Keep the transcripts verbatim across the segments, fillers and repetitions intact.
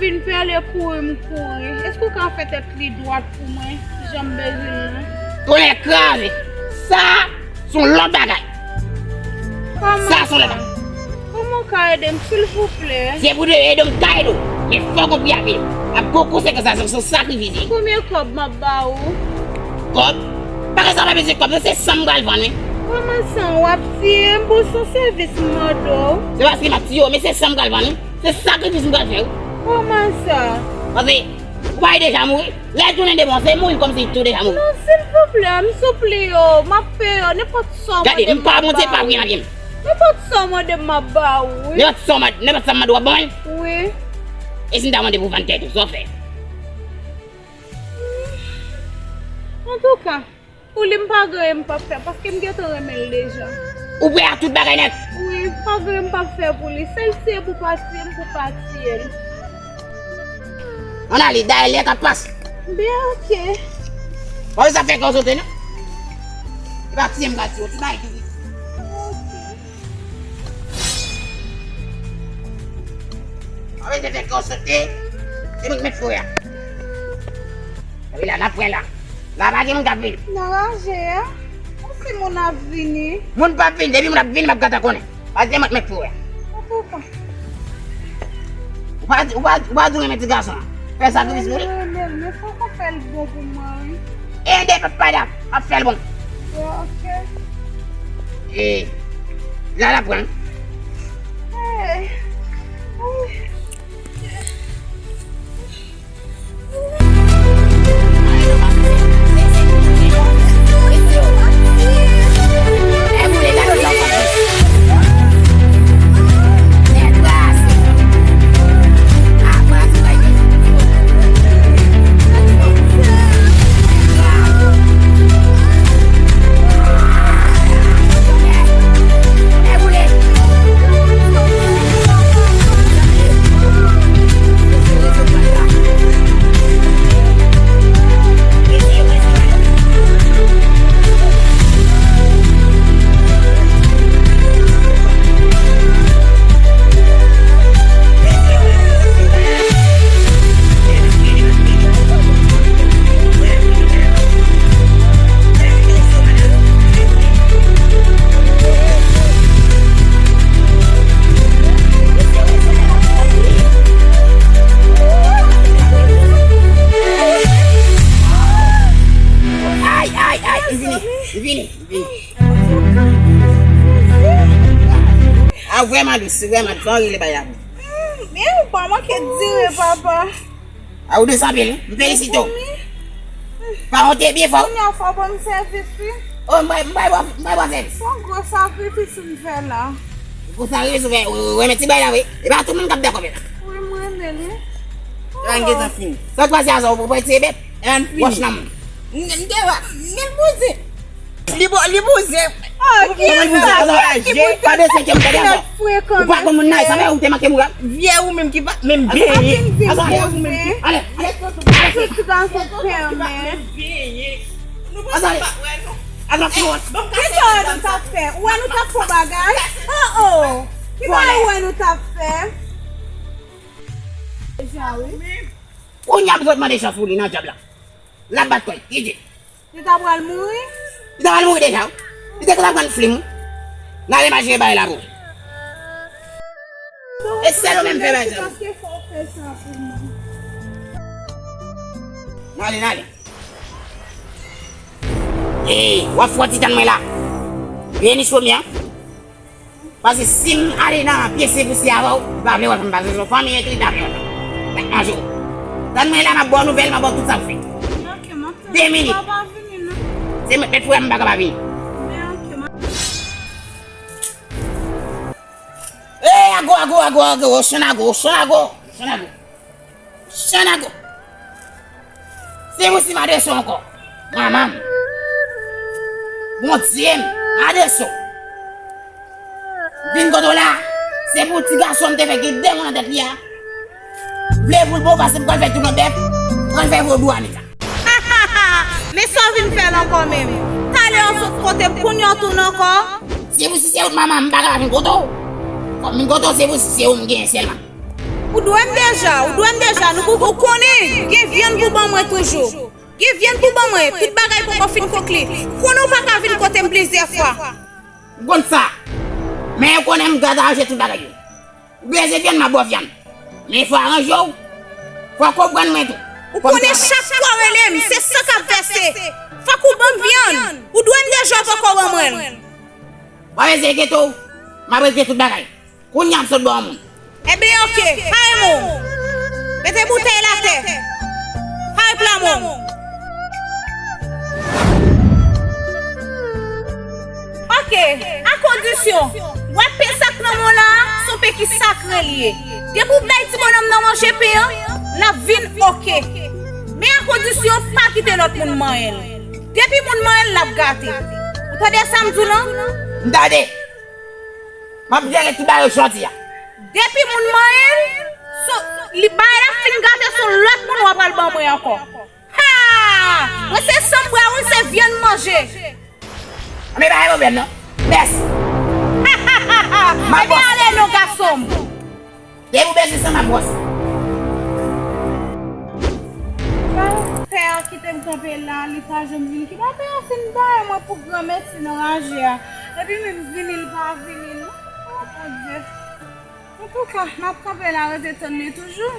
Vin pale kouri m kouri. Èske w ka fè tèt li dwat pou mwen, jan m bezwen l lan? Tonnè kraze! Sa, se yon lòt bagay. Kòman sa? Sa, se yon lòt bagay. Kòman w ka ede m, silvouplè? Se pou w ede m, m ka ede w. Men fòk w peye. Ap gon konsekans, sa se yon sakrifis. Konbyen kòb m ap ba ou? Kòb? Bagay sa pa bezwen kòb, non, se san m pral vann, wi. Kòman san? W ap tiye m pou se yon sèvis m mande w? Se pa si m ap tiye w, men se san m pral vann, wi. Se sakrifis m pral fè, wi. Kòman sa? Paske, ou pa wè deja mouri. Lè l tounen de bò, se mouri kòmsi tou deja mouri. Non, silvouplè, m sipliye w, m ap peye w, nenpòt sa w mande m ap ba ou. Gade, m pa Bondye, pa priye nan pye m. Nenpòt sa w mande m ap ba ou, wi. Nenpòt sa w mande, nenpòt sa m mande w ap ban mwen? Wi. E si m ta mande pou vann tèt ou, sa w fè? Antouka, pou li m pa gen anyen m p ap fè, paske m gentan renmen l deja. Ou prè a tout bagay nèt? Wi, pa gen anyen m p ap fè pou li. Sèl si e pou pati m, pou pati l. Ann ale, dayè lè k ap pase. Byen, oke. Pa bezwen fè kè w sote, non. E pa tiye m pral tiye w, ti bagay ki vit. Oke. Pa bezwen fè kè w sote. Se mwen k mèt forè a. Epi la, n ap pran la. La pa gen moun k ap vini. Nan raje a. Ou si moun ap vini. Moun p ap vini. Depi moun ap vini, m ap gentan konnen. Paske se mwen k mèt forè a. Antouka. Ou pa, ou pa, ou pa di w renmen ti gason an. Fè sakrifis pou li. Mwen renmen l, men fòk ou fè l bon pou mwen, wi. Ede papa w ap fè l bon. Bon, oke. E, la l ap pran. Hey. Ay. Ay, ay, ay, li vini, li vini, li vini. A, vrèman dous, vrèman dous. Fò rele bay la pou. Men ou pa manke dire, papa. A, ou dous anpil, wi. M felisite w. Pa wonte, byen fò. Kounye a fò ban m sèvis, wi. O, m bay, m bay, m bay bò sèvis. Se yon gwo sakrifis m fè la. Gwo sakrifis ou fè, ou, ou renmen ti bay la, wi. E pa tout moun k ap dakò fè sa. Wi, m renmen l, wi. Sa n gentan fini. Sa k pase a sa, ou pral tiye bèt? Wòch nan moun. M, m te wè, men l bouzen. Li bo-, li bouzen. Kòman l bouzen? Angaje. Pa de senkyèm, gade ankò. Ou pa konn moun nan, sa fè ou te manke mouri. Vye ou menm ki pa, menm benyen. Vye ou menm ki. Ale, ale. Tout gason pèmèt. Atann. Atann, ki wont. Kisa nou t ap fè? Ou wè nou t ap fè bagay? Oh, oh. Ki bagay ou wè nou t ap fè? Deja, wi. Kounye a m sot mande chans pou li nan djab la. L ap bat kò l. Kite. Li ta pral mouri? Li ta pral mouri deja, wi. Li te konn ap pran flim, wi. N a imajine bagay la pou ou. E sèl ou menm fè bagay sa. Paske fò w fè sa pou mwen. N ale, n ale. Ee, w ap fè yon ti tann mwen la. Vye ni chomye an. Paske si m ale nan pye se pou se avè w, m pa vle wè fanm, paske se yon fanmi enkli m ta vle wè. Mèt manje w. Tann mwen la, m ap ba w nouvèl, m ap ba w tout sa pou fè. Ok, m ap tann. De minit. Papa vini, non. Se mèt, mèt frè m, m pa ka pa vini. Men ok, m ap. Ee, ago, ago, ago, ago, Ocean ago, Ocean ago, Ocean ago. Channago. Se pou si m adrese w ankò. Manman m. Bondye m. Adrese w. Vin kote w la. Se pou ti gason m te fè gen de moun nan tèt li a. Vle pou l bon pase m pral fè tout nan bèf. Pral fè vodou a nèg la. Men sa w vin fè la ankò menm. Talè w sot kote m, kounye a w tounen ankò. Se pou si se ou manman m, m pa ka pa vin kote w. Fò m vin kote w, se pou si se ou m genyen sèlman. Ou dwe m deja, ou dwe m deja. Nou pou, ou konnen, gen vyann pou ban mwen toujou. Gen vyann pou ban mwen, tout bagay poko fin konkli. Ou konnen ou pa ka vin kote m plizyè fwa. M konn sa. Men ou konnen m gad aje tout bagay yo. Ou bezwen vyann, m ap ba w vyann. Men fò w aranje w. Fò w konprann mwen tou. Ou konnen chak fwa w rele m, se san k ap vèse. Fòk ou ban m vyann. Ou dwe m deja, ou poko ban mwen l. Pa bezwen enkyete w. M ap regle tout bagay. Kounye a m sot ba w moun. Ebyen, oke. Pare men w. Mete boutèy la atè. Pare pla men w. Oke, a kondisyon, w wè pen sa k nan men w la a, se yon pen ki sakre li ye. Depi w bay ti bonòm nan manje pen an, l ap vin oke. Men a kondisyon, pa kite lòt moun manyen l. Depi moun manyen l, l ap gate. Ou tande sa m di w lan? M tande. M ap jere tout bagay jodi a. Depi moun manyen l, se, li, bagay la fin gate, se yon lòt moun w ap al ban mwen ankò. Ha! Mwen se san m bwè, ou se vyann manje. Anben, pa gen pwoblèm non. Mèsi. M ap bwè. Ebyen ale non, gason m. Depi w bezwen san, m ap bwè. Pè a kite m kanpe la, li pa janm vini. Ki pa pè a fin bay mwen pou granmesi nan raje a. Epi menm vini, li pa vini non. Oh, Bondye. Antouka, m ap kanpe la, rete tann li toujou.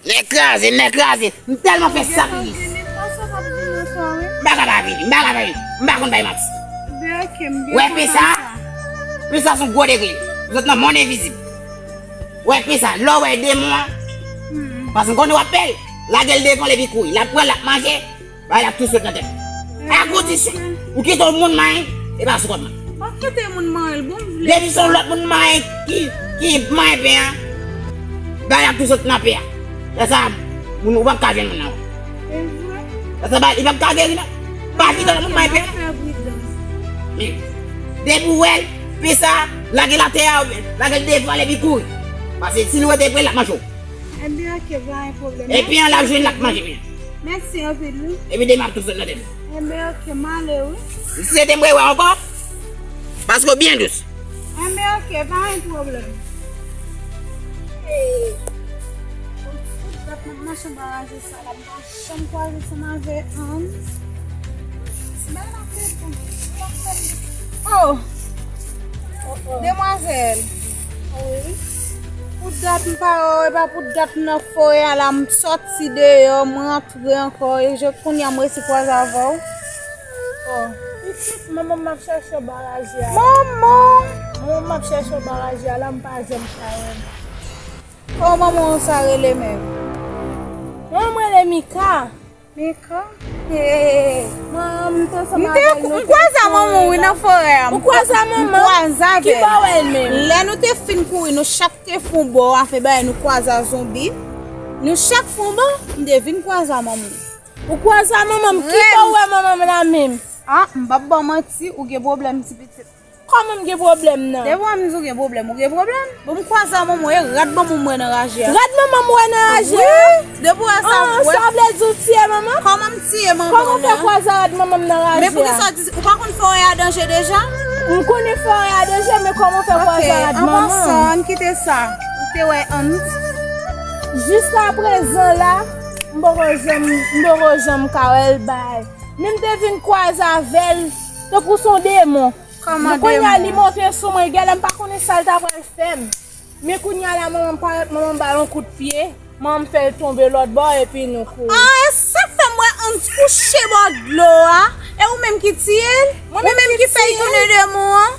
Nèg kraze, nèg kraze. M tèlman fè sakrifis. M pa ka pa vini, m pa ka pa vini. M pa konn bay manti. Wè pen sa? Pen sa se yon gwo degre. Zòt nan monn envizib. Wè pen sa, lè w wè demon an, paske m konnen w ap pè l, lage l devan l epi kouri. L ap pran l, l ap manje. Bagay la ap tou sot nan tèt. A kondisyon ou kite yon moun manyen, e pa sou kont mwen. Pa kite moun manyen l, bon vle. Depi se yon lòt moun manyen ki, ki manyen pen an, bagay la ap tou sot nan pen an. Lè sa a, moun, ou p ap ka jwenn moun nan ankò. E vre. Lè sa a, li p ap ka geri non. Pa kite lòt moun manyen pen an. Men, depi w wè l, pen sa, lage l atè a, oubyen lage l devan l epi kouri. Paske si l rete pre l, l ap manje w. Ebyen, oke, pa gen pwoblèm. Epi an, l ap jwenn, l ap manje pen. Mèsi anpil, wi. Epi demen ap tou sot nan tèt ou. Ebyen, oke, m ale, wi. M swete m rewè w ankò. Paske w byen dous. Ebyen, oke, pa gen pwoblèm. Hey. Tout dat m ap mache anba raje sa la, m pa janm kwaze ansanm avè Hans. Bèl ap reponn. Oh! Demwazèl. Wi. Pou dat m pa wè w, e pa pou dat m nan forè a la, m sòti deyò, m rantre ankò, e je kounye a m resi kwaze avè w. Oh. Pitit, manman m ap chèche w anba raje a. Manman! Manman m ap chèche w anba raje a la, m pa janm ka wè l. Kòman manman w sa rele menm? Manman m rele Mika. Mika? Hey. Manman m te ansanm avè l, nou te kwaze a manman w, wi, nan forè a. Ou kwaze a manman m? M kwaze avè l. Ki bò w wè l menm? Lè nou te fin kouri, nou chak te fè yon bò, afè bagay, nou kwaze a zonbi. Nou chak fè yon bò, m te vin kwaze a manman m. Ou kwaze a manman m? Ki bò w wè manman m la menm? Ah, m p ap ba w manti, ou gen pwoblèm, ti pitit. Kòman m gen pwoblèm nan? Depi w ap di w gen pwoblèm, ou gen pwoblèm? Bon, m kwaze a manman w, e rad manman m wè nan raje a. Rad manman m wè nan raje a? Wi, depi w wè sa, m wè. Sa vle di w tiye manman m? Kòman m tiye manman w la? Kòman w fè kwaze a rad manman m nan raje a? Men poukisa w di, ou pa konn forè a danje deja? M konnen forè a danje, men kòman w fè kwaze a rad manman m? Ok, an pasan, ann kite sa. Ou te wè Hans? Jiskaprezan la, m poko janm, m poko janm ka wè l bay. Men m te vin kwaze avè l, tankou s on demon. Kòman demon? Kounye a li monte sou mwen, genlè m pa konnen sa l ta pral fè m. Men kounye a la, manman m parèt, manman m ba l yon kout pye, manman m fè l tonbe lòt bò, epi nou kouri. Ah, e sa k fè m wè Hans kouche bò dlo a. E ou menm ki tiye l? Ou menm ki fè l tounen demon an?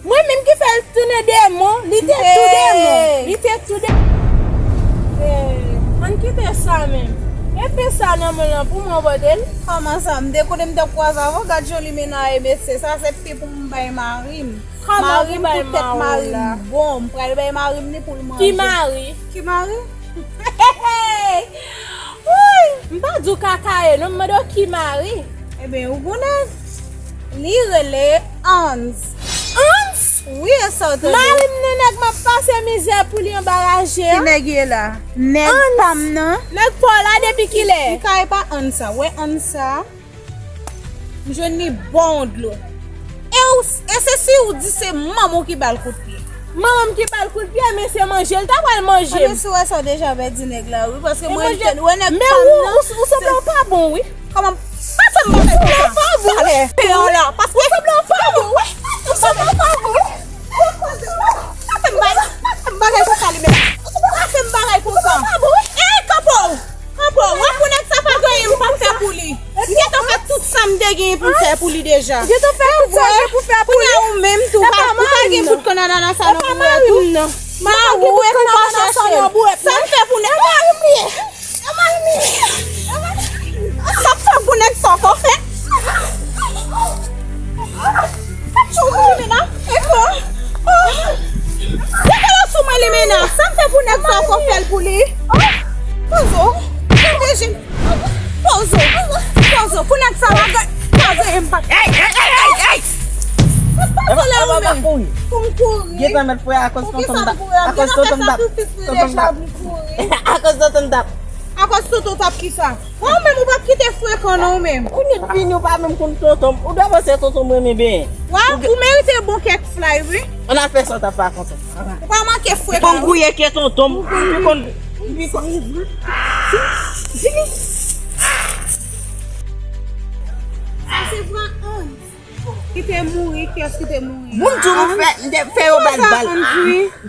Mwen menm ki fè l tounen demon, li te tou demon. Hey. Li te tou demon. Hey. Ann kite sa menm. E pen sa nan men w lan pou mwen pote l. Kòman sa? M te konnen m t ap kwaze avè w. Gad jan w limena e mesye. Sa se pen pou m bay mari m. Kòman pou bay mari w la? Mari m pou tèt mari m bon. M pral bay mari m li pou l manje. Ki mari? Ki mari? Hey! Wouy! M pa di w Kakaye non, m mande w ki mari. Ebyen, ou konnen, li rele Hans. Hans? Wi, e sa w tande. Mari m nan nèg m ap pase mizè pou li anba raje a. Ki nèg ye la? Nèg pa m nan? Nèg pa w la depi kilè? Kaka e pa Hans sa. Wè Hans sa? M jwenn li bò yon dlo. E w, e se si w di se manman w ki ba l kout pye. Manman m ki ba l kout pye, mesye manje, l ta pral manje m. Anben, si w wè sa, w deja pèdi nèg la, wi, paske mwen, mwen, m te wè nèg pa m nan. Men ou, ou, ou sanble w pa bon, wi. Kòman? Pa fè m bagay konsa. Ou sanble w pa bon. Salè. Peyò la. Paske ou sanble w pa bon, wi. Ou sanble w pa bon, wi. Pa fè m bagay, pa fè m bagay konsa, li menm. Pa fè m bagay konsa. Ou sanble w pa bon, wi. Ey, kanpe w. Kanpe w. W ap wè nèg sa pa gen anyen m p ap fè pou li. M gentan fè tout sa m te gen pou m fè pou li deja. Ou gentan fè tout sa w gen pou fè pou li. Kounye a ou menm tou, ou pa, ou pa gen bout kannanana sa nan bouwèt ou. Mari w e pou pa chèche l. Sa m fè pou nèg. Sa m fè pou nèg sa w fè. Tchou, mwen limena. Epa. Dekouvri sou mwen limena. Sa m fè pou nèg sa w fè l pou li. Pozo. Pozo. Pozo. Pou nèg sa w pa gen. Pa gen enpak. Ey, ey, ey, ey, ey! Pozo la ou menm. Pou m kouri. Gentan mèt frè akoz tonton m t ap. Akoz tonton m t ap. Tonton m t ap. Akoz tonton m t ap. Akoz tonton t ap kisa? Ou menm ou p ap kite frekan non ou menm. Ou nèk vini ou pa menm konn tonton m. Ou dwe panse tonton m renmen benyen. Wa, ou merite bon kèk flay wi. Ann al fè sa w t ap fè a tonton. Ou pa manke frekan. Konn gouye ke tonton m. Ou konn, ou konn. Vini. Sa se vre an. Ki te mouri, kiyès ki te mouri? Moun di nou fè, m te fè yo ba l bal. M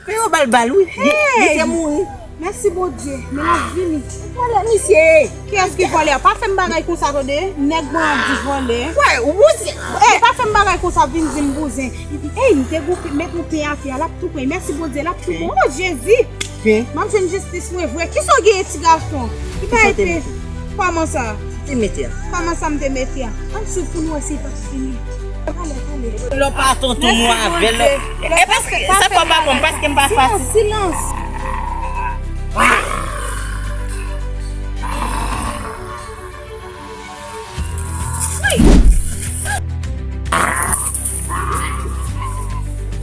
fè yo ba l bal, wi. Li, li te mouri. Mèsi Bondye, men l ap vini. Vòlè misye ye. Kiyès ki vòlè a? Pa fè m bagay konsa tande. Nèg mwen ap di vòlè. Wè, ou bouzen. Ey, pa fè m bagay konsa, vin di m bouzen. Ey, m te goupe, met yon pen atè a, l ap tou pran. Mèsi Bondye, l ap tou pran. Oh, Jezi! M ap jwenn jistis mwen vre. Kisa w genyen ti gason? Ki bay pen? Kòman sa? Te mete a. Kòman sa m te mete a? Ann swiv pou nou wè si l p ap fini. Pale, pale. Lè w pa tonton mwen avè l. E paske sa fè w pa bon, paske m pa fasil. Silans, silans.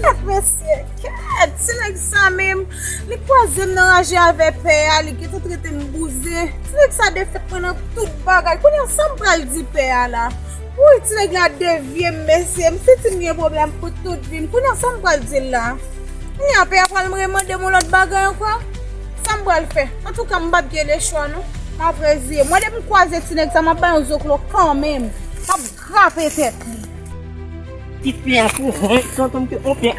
Gad mesye, gad ti nèg sa menm. Li kwaze m nan raje avè pè a, li gentan trete m bouzen. Ti nèg sa defèt mwen nan tout bagay. Kounye a sa m pral di pè a la? Woy, ti nèg la devye m, mesye. M santi m gen pwoblèm pou tout vi m. Kounye a sa m pral di l la? Kounye a pè a pral remande m yon lòt bagay ankò? Sa m pral fè? Antouka, m p ap gen lechwa non. M ap reziye m. Mwen depi m kwaze ti nèg sa, m ap bay yon zoklo kanmenm. M ap grape tèt li. Ti pen a pou mwen, tonton m te on pen.